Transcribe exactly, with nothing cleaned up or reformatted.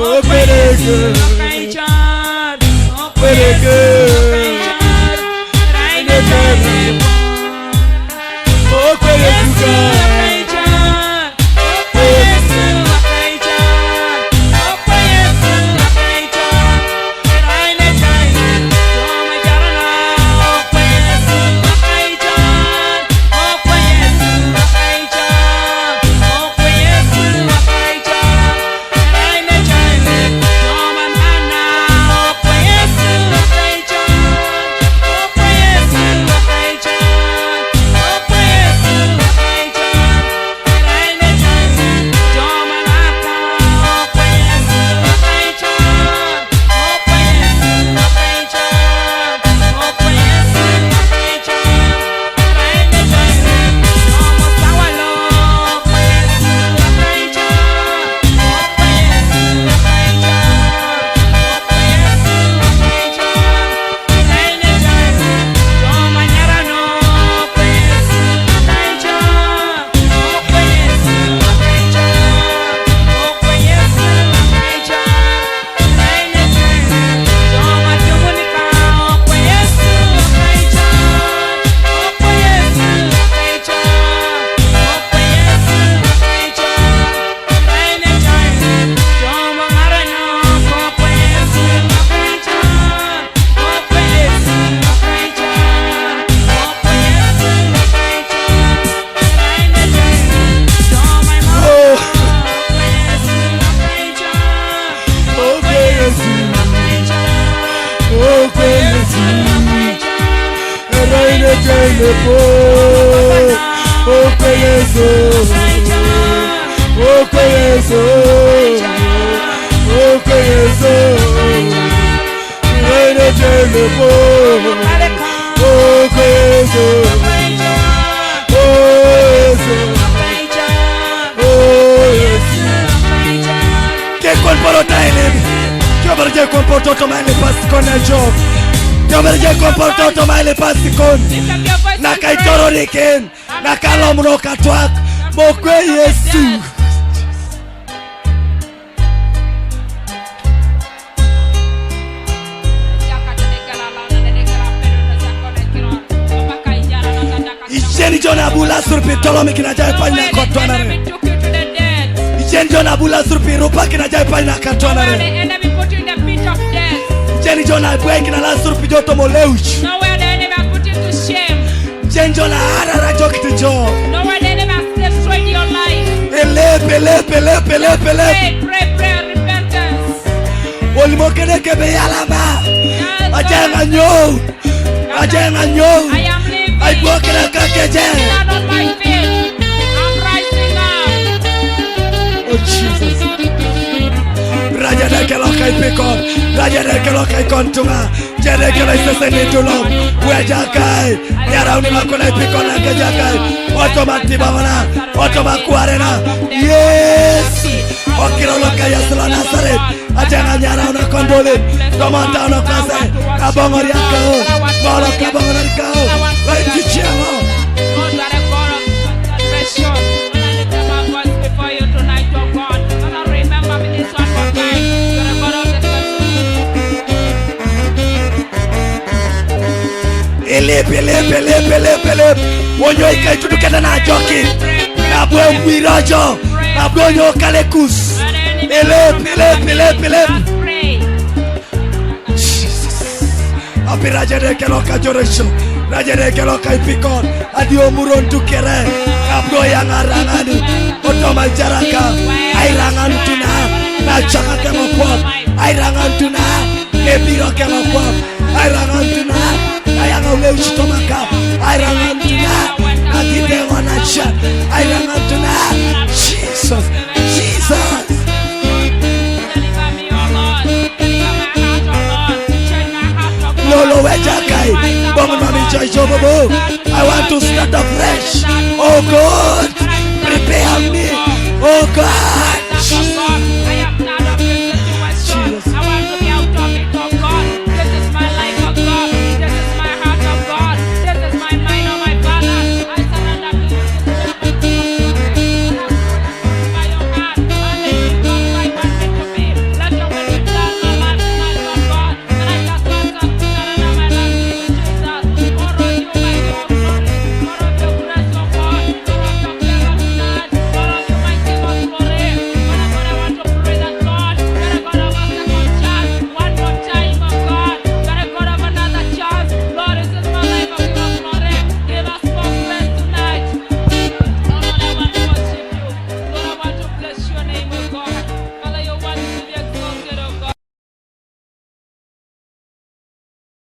Okwereke. Okwereke. Okwereke. Ke kon poro tailem. Jehova je kon poro toto maile pas kon na Job. Jehova je kon poro toto maile pas kon. Na kai toro riken. Na kalom ro katwak. Mokwe Yesu. Ijeni jona bula surpi tolomi kina jai panya kotwanare. Ijeni jona bula surpi rupa kina jai panya katwanare. Ijeni jona bwe kina la surpi joto moleuch. Ijeni jona arara jokiti jo. Elep, elep, elep, elep, elep. Olimokene kebe yalama. Ajanga nyo. Ajanga nyo. Ai bokena kakeje. Oh, Jesus. Raja de kelo kai pikon. Raja de kelo kai kontunga. Jere kelo isese ni tulo. Weja kai. Yara uni makona pikon na keja kai. Oto mati bamana. Oto makuarena. Yes. Okiro lo kai Yesu lo Nazareth. Ajanga nyara una kondole. Tomata una kase. Abongori akao. Moro kabongori akao. Lai chichiamo. Elep, elep, elep, elep, elep. Onyo ika itudu kena na joki. Na bwe mwirajo. Na bwe onyo kalekus. Elep, elep, elep, elep. Jesus. Api raja de kelo ka joresho. Raja de kelo ka ipikon. Adio muron tukere. Abdo yang aranganu. Otoma jaraka. Ai ranganu tuna. Na chaka kemo kwam. Ai ranganu tuna. Ebiro kemo kwam. Ai ranganu tuna. Ai anga ule uchitomaka. Ai ranganu tuna. Agide wana chat. Ai ranganu tuna. Jesus. Jesus. Lolo wejakai. Bongo mami joy jobobo. I want to start afresh. Oh God, prepare me. Oh God,